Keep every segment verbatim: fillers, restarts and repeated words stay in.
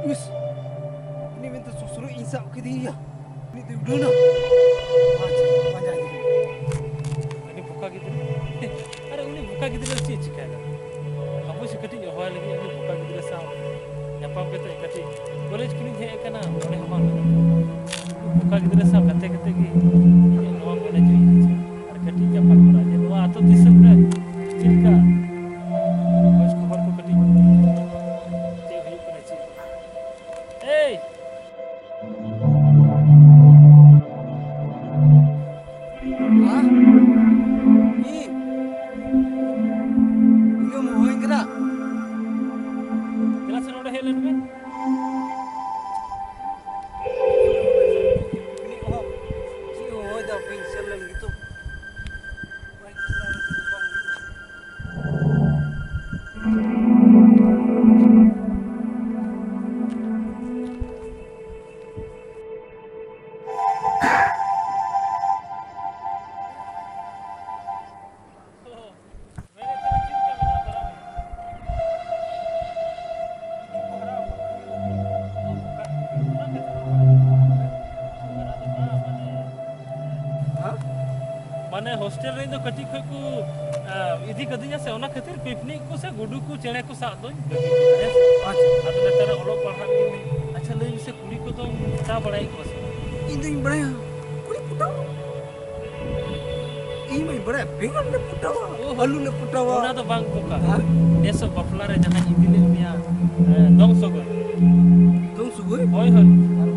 ᱤᱥ, ᱩᱱᱤ ᱢᱮᱱᱛᱮ ᱥᱩᱥᱩᱨᱩᱡ ᱤᱧ ᱥᱟᱵ ᱠᱮᱫᱮᱭᱟ᱾ ᱩᱱᱤ ᱫᱚᱭ ᱩᱰᱟᱹᱣᱱᱟ᱾ ᱟᱪᱪᱷᱟ, ᱯᱟᱸᱡᱟᱭ ᱫᱤᱧ᱾ ᱩᱱᱤ ᱵᱚᱠᱟ ᱜᱤᱫᱽᱨᱟᱹ᱾ ᱟᱨᱮ, ᱩᱱᱤ ᱵᱚᱠᱟ ᱜᱤᱫᱽᱨᱟᱹ ᱪᱮᱫ ᱪᱤᱠᱟᱹᱭᱮᱱᱟ? ᱦᱟᱯᱳᱭ ᱥᱮ, ᱠᱟᱹᱴᱤᱡ ᱦᱚᱦᱚᱭ ᱞᱟᱹᱜᱤᱫ ᱩᱱᱤ ᱵᱚᱠᱟ ᱜᱤᱫᱽᱨᱟᱹ ᱥᱟᱶ ᱧᱟᱯᱟᱢ ᱠᱟᱛᱮ ᱠᱟᱹᱴᱤᱡ ᱠᱚᱞᱮᱡᱽ ᱠᱷᱚᱱᱤᱧ ᱦᱮᱡ ᱟᱠᱟᱱᱟ, ᱢᱚᱱᱮ ᱦᱚᱸ ᱵᱟᱝ ᱞᱟᱜᱟᱜ ᱠᱟᱱᱟ᱾ ᱩᱱᱠᱩ ᱵᱚᱠᱟ ᱜᱤᱫᱽᱨᱟᱹ ᱥᱟᱶ ᱜᱟᱛᱮ ᱠᱟᱛᱮ ᱜᱮ ᱤᱧᱟᱹᱜ ᱱᱚᱣᱟ ᱢᱚᱱᱮ ᱡᱤᱣᱤ ᱨᱤᱡᱷᱟᱹᱣ᱾ ᱟᱨ ᱠᱟᱹᱴᱤᱡ ᱜᱟᱯᱟᱞ ᱢᱟᱨᱟᱣ ᱡᱮ ᱱᱚᱣᱟ ᱟᱹᱛᱩ ᱫᱤᱥᱚᱢ ᱨᱮ ᱪᱮᱫ ᱞᱮᱠᱟ ᱠᱷᱚᱡᱽ ᱠᱷᱚᱵᱚᱨ ᱠᱚ ᱠᱟᱹᱴᱤᱡ ᱪᱮᱫ ᱦᱩᱭᱩᱜ ᱠᱟᱱᱟ ᱪᱮᱫ᱾ ᱮᱭ! ᱦᱮᱸ? ᱤᱧ? ᱤᱭᱟᱹ ᱢᱚᱦᱚᱭ ᱠᱟᱱᱟ᱾ ᱫᱮᱞᱟ ᱥᱮ ᱱᱚᱰᱮ ᱦᱮᱡ ᱞᱮᱱ ᱢᱮ᱾ ᱪᱮᱫ ᱦᱚᱸ ᱦᱚᱭ ᱫᱟ, ᱵᱟᱹᱧ ᱥᱮᱱ ᱞᱮᱱ ᱜᱮᱛᱚ᱾ ᱦᱮᱸ? ᱢᱟᱱᱮ ᱦᱳᱥᱴᱮᱞ ᱨᱮ ᱤᱧ ᱫᱚ ᱠᱟᱹᱴᱤᱡ ᱠᱷᱚᱡ ᱠᱚ, ᱟ, ᱤᱫᱤ ᱠᱟᱹᱫᱤᱧᱟ ᱥᱮ, ᱚᱱᱟ ᱠᱷᱟᱹᱛᱤᱨ ᱯᱤᱠᱱᱤᱠ ᱠᱚ ᱥᱮ ᱜᱩᱰᱩ ᱠᱚ ᱪᱮᱬᱮ ᱠᱚ ᱥᱟᱵ ᱫᱚᱧ ᱵᱟᱹᱜᱤ ᱠᱮᱫᱟ, ᱦᱮᱸ ᱥᱮ? ᱟᱪᱪᱷᱟ᱾ ᱟᱫᱚ ᱱᱮᱛᱟᱨ ᱚᱞᱚᱜ ᱯᱟᱲᱦᱟᱜ ᱜᱮ᱾ ᱟᱪᱪᱷᱟ, ᱞᱟᱹᱭ ᱢᱮᱥᱮ, ᱠᱩᱲᱤ ᱠᱚᱫᱚᱢ ᱯᱚᱴᱟᱣ ᱵᱟᱲᱟᱭᱮᱫ ᱠᱚᱣᱟ ᱥᱮ ᱵᱟᱝ? ᱤᱧ ᱫᱩᱧ ᱵᱟᱲᱟᱭᱟ, ᱠᱩᱲᱤ ᱯᱚᱴᱟᱣ᱾ ᱤᱧ ᱢᱟᱧ ᱵᱟᱲᱟᱭᱟ, ᱵᱮᱸᱜᱟᱲ ᱞᱮ ᱯᱚᱴᱟᱣᱟ, ᱳ, ᱟᱹᱞᱩ ᱞᱮ ᱯᱚᱴᱟᱣᱟ᱾ ᱚᱱᱟ ᱫᱚ ᱵᱟᱝ ᱠᱚᱠᱟ᱾ ᱦᱮᱸ? ᱱᱮᱥᱚᱜ ᱵᱟᱯᱞᱟ ᱨᱮ ᱡᱟᱦᱟᱸᱧ ᱤᱫᱤ ᱞᱮᱫ ᱢᱮᱭᱟ, ᱮ, ᱫᱚᱝ ᱥᱚᱜᱚᱭ᱾ ᱫᱚᱝ ᱥᱚᱜᱚᱭ? ᱦᱳᱭ, ᱦᱳᱭ᱾ ᱟᱫᱚ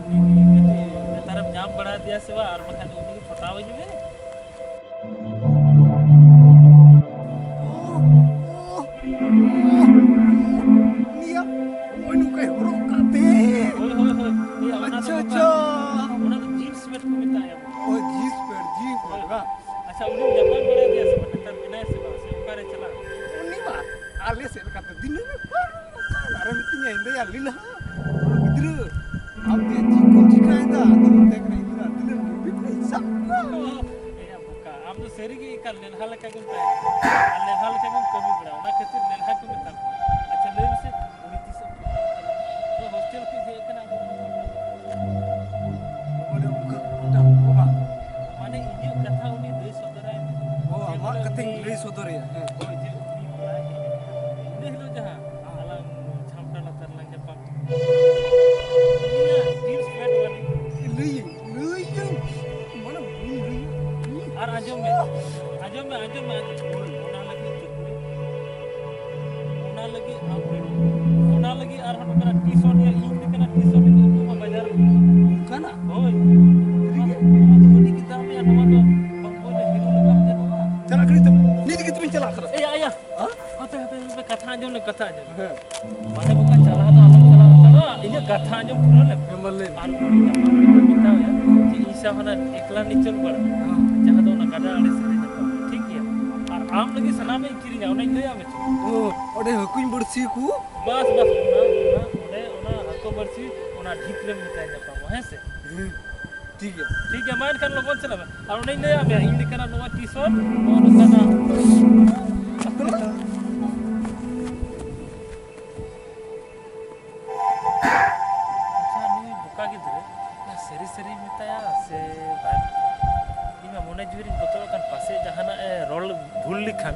ᱩᱱᱤ ᱜᱮ ᱠᱟᱹᱴᱤᱡ ᱱᱮᱛᱟᱨᱮᱢ ᱧᱟᱢ ᱵᱟᱲᱟ ᱫᱮᱭᱟ ᱥᱮ ᱵᱟᱝ? ᱟᱨ ᱵᱟᱠᱷᱟᱡ ᱫᱚ ᱩᱱᱤ ᱜᱮ ᱯᱚᱴᱟᱣ ᱤᱧ ᱢᱮ᱾ ᱩᱱᱤᱭᱟᱜ ᱱᱚᱜᱼᱚᱭ ᱱᱚᱝᱠᱟᱭ ᱦᱚᱨᱚᱜ ᱠᱟᱜ ᱛᱮ᱾ ᱦᱳᱭ, ᱦᱳᱭ, ᱦᱳᱭ᱾ ᱮᱭ, ᱚᱱᱟ ᱫᱚ ᱟᱪᱪᱷᱟ, ᱱᱚᱝᱠᱟ, ᱟᱪᱪᱷᱟ᱾ ᱚᱱᱟ ᱫᱚ ᱡᱤᱱᱥ ᱯᱮᱱᱴ ᱠᱚ ᱢᱮᱛᱟᱜᱼᱟ᱾ ᱳ, ᱡᱤᱱᱥ ᱯᱮᱱᱴ, ᱡᱤᱱᱥ ᱯᱮᱱᱴ, ᱦᱳᱭ᱾ ᱵᱟᱝ? ᱟᱪᱪᱷᱟ, ᱩᱱᱤᱢ ᱧᱟᱯᱟᱢ ᱵᱟᱲᱟᱭ ᱜᱮᱭᱟ ᱥᱮ ᱵᱟᱝ? ᱱᱮᱛᱟᱨ ᱢᱮᱱᱟᱭᱟ ᱥᱮ ᱵᱟᱝ? ᱥᱮ ᱚᱠᱟᱨᱮ ᱪᱟᱞᱟᱜ? ᱩᱱᱤ ᱢᱟ ᱟᱞᱮ ᱥᱮᱫ ᱞᱮᱠᱟᱛᱮ ᱫᱤᱱᱟᱹᱢ ᱜᱮ ᱟᱨᱮ ᱢᱤᱛᱟᱹᱧᱟ, ᱤᱧ ᱫᱚᱭᱟ ᱞᱤᱞᱟ, ᱜᱤᱫᱽᱨᱟᱹ, ᱟᱢ ᱫᱚ ᱪᱮᱫ ᱠᱚᱢ ᱪᱤᱠᱟᱹᱭᱮᱫᱟ? ᱟᱫᱚ ᱢᱮᱛᱟᱭ ᱠᱟᱱᱟ, ᱤᱧ ᱫᱚ ᱫᱤᱱᱟᱹᱢ ᱜᱮ ᱵᱤᱯᱞᱤᱧ ᱥᱟᱵ ᱠᱚᱣᱟ᱾ ᱥᱟᱹᱨᱤᱜᱮ ᱮᱠᱟᱞ ᱞᱮᱞᱦᱟ ᱞᱮᱠᱟ ᱜᱮᱢ ᱛᱟᱦᱮᱸ ᱠᱟᱱᱟ᱾ ᱟᱨ ᱞᱮᱞᱦᱟ ᱞᱮᱠᱟ ᱜᱮᱢ ᱠᱟᱹᱢᱤ ᱵᱟᱲᱟᱭᱟ, ᱚᱱᱟ ᱠᱷᱟᱹᱛᱤᱨ ᱞᱮᱞᱦᱟ ᱠᱚ ᱢᱮᱛᱟ ᱠᱚᱣᱟ᱾ ᱟᱪᱪᱷᱟ, ᱞᱟᱹᱭ ᱢᱮᱥᱮ, ᱩᱱᱤ ᱛᱤᱥ ᱮᱢ ᱯᱷᱳᱱ ᱟᱭ ᱠᱟᱱᱟ? ᱱᱚᱣᱟ ᱦᱳᱥᱴᱮᱞ ᱠᱷᱚᱱ ᱦᱮᱡ ᱟᱠᱟᱱᱟ, ᱟᱢ ᱫᱚ ᱯᱷᱳᱱ ᱟᱭ ᱠᱟᱱᱟ? ᱢᱟᱱᱮ ᱚᱱᱠᱟ ᱢᱤᱫᱴᱟᱝ ᱵᱟᱵᱟ᱾ ᱢᱟᱱᱮ ᱤᱧᱟᱹᱜ ᱠᱟᱛᱷᱟ ᱩᱱᱤ ᱞᱟᱹᱭ ᱥᱚᱫᱚᱨᱟᱭ ᱢᱮ᱾ ᱚ, ᱡᱮ ᱟᱢᱟᱜ ᱵᱚᱞᱮ ᱠᱟᱛᱷᱟᱧ ᱩᱱᱤ ᱞᱟᱹᱭ ᱥᱚᱫᱚᱨᱟᱭᱟ, ᱦᱮᱸ᱾ ᱦᱳᱭ, ᱡᱮ ᱩᱱᱤ ᱠᱚᱲᱟᱭ ᱦᱮᱡ ᱟᱠᱟᱱᱟ᱾ ᱤᱱᱟᱹ ᱦᱤᱞᱳᱜ ᱡᱟᱦᱟᱸ ᱦᱮᱸ᱾ ᱟᱞᱟᱝ ᱪᱷᱟᱢᱰᱟ ᱞᱟᱛᱟᱨ ᱨᱮᱞᱟᱝ ᱧᱟᱯᱟᱢ ᱠᱮᱫᱟ᱾ ᱩᱱᱤᱭᱟᱜ ᱴᱤᱯᱥ ᱯᱷᱮᱰ ᱵᱟᱹᱱᱩᱜ᱾ ᱞᱟᱹᱭᱟᱹᱧ, ᱞᱟᱹᱭᱟᱹᱧ, ᱢᱟᱱᱮ ᱵᱟᱹᱧ ᱞᱟᱹᱭᱟ᱾ ᱟᱨ ᱟᱸᱡᱚᱢ ᱢᱮ, ᱟᱸᱡᱚᱢ ᱢᱮ, ᱟᱸᱡᱚᱢ ᱢᱮ, ᱟᱸᱡᱚᱢ ᱢᱮ᱾ ᱚᱱᱟ ᱞᱟᱹᱜᱤᱫ ᱪᱩᱠᱞᱤ, ᱚᱱᱟ ᱞᱟᱹᱜᱤᱫ ᱟᱢ ᱨᱮᱰᱤ, ᱚᱱᱟ ᱞᱟᱹᱜᱤᱫ ᱟᱨᱦᱚᱸ ᱱᱚᱝᱠᱟᱱᱟᱜ ᱴᱤᱥᱚᱱ ᱨᱮᱭᱟᱜ ᱤᱧ ᱞᱮᱠᱟᱱᱟᱜ ᱴᱤᱥᱚᱱ ᱨᱮᱭᱟᱜ ᱟᱹᱜᱩ ᱢᱟ ᱵᱟᱡᱟᱨ ᱨᱮ᱾ ᱚᱱᱠᱟᱱᱟᱜ? ᱦᱳᱭ᱾ ᱥᱟᱹᱨᱤᱜᱮ? ᱱᱚᱣᱟ ᱫᱚ ᱟᱹᱰᱤ ᱜᱮ ᱫᱟᱢ ᱨᱮᱭᱟᱜ, ᱱᱚᱣᱟ ᱫᱚ ᱵᱟᱝ ᱵᱚᱞᱮ ᱦᱤᱨᱳ ᱞᱮᱠᱟᱢ ᱧᱮᱞᱚᱜᱼᱟ᱾ ᱪᱟᱞᱟᱜ ᱠᱟᱹᱱᱟᱹᱧ ᱛᱚ, ᱱᱤᱛ ᱜᱮ ᱛᱚᱵᱮᱧ ᱪᱟᱞᱟᱜ ᱠᱟᱱᱟ᱾ ᱮᱭ, ᱟᱭᱟ᱾ ᱦᱮᱸ? ᱦᱟᱯᱮ, ᱦᱟᱯᱮ, ᱦᱟᱯᱮ, ᱠᱟᱛᱷᱟ ᱟᱸᱡᱚᱢ ᱞᱮ, ᱠᱟᱛᱷᱟ ᱟᱸᱡᱚᱢ ᱞᱮ᱾ ᱦᱮᱸ᱾ ᱢᱟᱱᱮ ᱵᱚᱠᱟ ᱪᱟᱞᱟᱣ ᱫᱚ ᱟᱞᱚᱢ ᱪᱟᱞᱟᱣ ᱦᱟᱛᱟᱲᱚᱜᱼᱟ, ᱤᱧᱟᱹᱜ ᱠᱟᱛᱷᱟ ᱟᱸᱡᱚᱢ ᱯᱩᱨᱟᱹᱣ ᱞᱮᱢ᱾ ᱦᱮᱸ, ᱢᱟ ᱞᱟᱹᱭ ᱢᱮ᱾ ᱟᱨ ᱩᱱᱤ ᱜᱟᱯᱟ ᱢᱮᱛᱟᱣ ᱟᱭᱟ ᱡᱮ ᱤᱧ ᱥᱟᱶ ᱦᱟᱱᱟ ᱮᱠᱞᱟ ᱱᱤᱪᱚᱞ ᱵᱟᱲᱟ, ᱦᱮᱸ᱾ ᱡᱟᱦᱟᱸ ᱫᱚ ᱚᱱᱟ ᱜᱟᱰᱟ ᱟᱲᱮ ᱥᱮᱫ ᱨᱮ ᱧᱟᱯᱟᱢ, ᱴᱷᱤᱠ ᱜᱮᱭᱟ? ᱟᱨ ᱟᱢ ᱞᱟᱹᱜᱤᱫ ᱥᱟᱱᱟᱢᱟᱜ ᱤᱧ ᱠᱤᱨᱤᱧᱟ, ᱚᱱᱟᱧ ᱞᱟᱹᱭᱟᱫ ᱢᱮ ᱪᱮ? ᱚ, ᱚᱸᱰᱮ ᱦᱟᱹᱠᱩᱧ ᱵᱟᱹᱲᱥᱤ ᱠᱚ? ᱵᱟᱥ, ᱵᱟᱥ, ᱚᱱᱟ, ᱚᱱᱟ, ᱚᱸᱰᱮ ᱚᱱᱟ ᱦᱟᱹᱠᱩ ᱵᱟᱹᱲᱥᱤ, ᱚᱱᱟ ᱰᱷᱤᱯ ᱨᱮᱢ ᱢᱮᱛᱟᱭ ᱧᱟᱯᱟᱢᱚᱜ, ᱦᱮᱸ ᱥᱮ? ᱦᱮᱸ᱾ ᱴᱷᱤᱠ ᱜᱮᱭᱟ᱾ ᱴᱷᱤᱠ ᱜᱮᱭᱟ, ᱢᱟ ᱮᱱᱠᱷᱟᱱ ᱞᱚᱜᱚᱱ ᱪᱟᱞᱟᱜ ᱢᱮ᱾ ᱟᱨ ᱚᱱᱮᱧ ᱞᱟᱹᱭᱟᱫ ᱢᱮᱭᱟ, ᱤᱧ ᱞᱮᱠᱟᱱᱟᱜ ᱱᱚᱣᱟ ᱴᱤᱥᱚᱱ, ᱱᱚᱜᱼᱚ ᱱᱚᱝᱠᱟᱱᱟᱜ᱾ ᱟᱪᱪᱷᱟ, ᱱᱩᱭ ᱵᱚᱠᱟ ᱜᱤᱫᱽᱨᱟᱹ, ᱥᱟᱹᱨᱤ ᱥᱟᱹᱨᱤᱧ ᱢᱮᱛᱟᱭᱟ ᱥᱮ ᱵᱟᱭ ᱢᱮᱛᱟᱭᱟ? ᱤᱧ ᱢᱟ ᱢᱚᱱᱮ ᱡᱤᱣᱤ ᱨᱤᱧ ᱵᱚᱛᱚᱨᱚᱜ ᱠᱟᱱ, ᱯᱟᱥᱮᱡ ᱡᱟᱦᱟᱱᱟᱜ ᱮ ᱨᱚᱲ ᱵᱷᱩᱞ ᱞᱮᱠᱷᱟᱱ,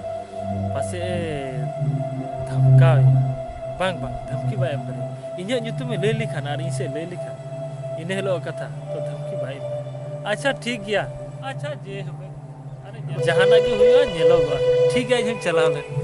ᱯᱟᱥᱮᱡ ᱮ ᱫᱷᱟᱢᱠᱟᱣᱤᱧᱟ᱾ ᱵᱟᱝ, ᱵᱟᱝ, ᱫᱷᱟᱢᱠᱤ ᱵᱟᱭ ᱮᱢ ᱫᱟᱲᱮᱭᱟᱜᱼᱟ᱾ ᱤᱧᱟᱹᱜ ᱧᱩᱛᱩᱢ ᱮ ᱞᱟᱹᱭ ᱞᱮᱠᱷᱟᱱ ᱟᱨ ᱤᱧ ᱥᱮᱫ ᱞᱟᱹᱭ ᱞᱮᱠᱷᱟᱱ, ᱤᱱᱟᱹ ᱦᱤᱞᱳᱜ ᱠᱟᱛᱷᱟ ᱛᱚ ᱫᱷᱟᱢᱠᱤ ᱵᱟᱭ ᱮᱢᱟ᱾ ᱟᱪᱪᱷᱟ, ᱴᱷᱤᱠ ᱜᱮᱭᱟ᱾ ᱟᱪᱪᱷᱟ, ᱡᱮ ᱦᱳᱠ, ᱟᱨᱮ ᱧᱮᱞ-, ᱡᱟᱦᱟᱱᱟᱜ ᱜᱮ ᱦᱩᱭᱩᱜᱼᱟ, ᱧᱮᱞᱚᱜᱚᱜᱼᱟ᱾ ᱴᱷᱤᱠ ᱜᱮᱭᱟ, ᱤᱧ ᱦᱚᱸᱧ ᱪᱟᱞᱟᱣ ᱞᱮᱱ᱾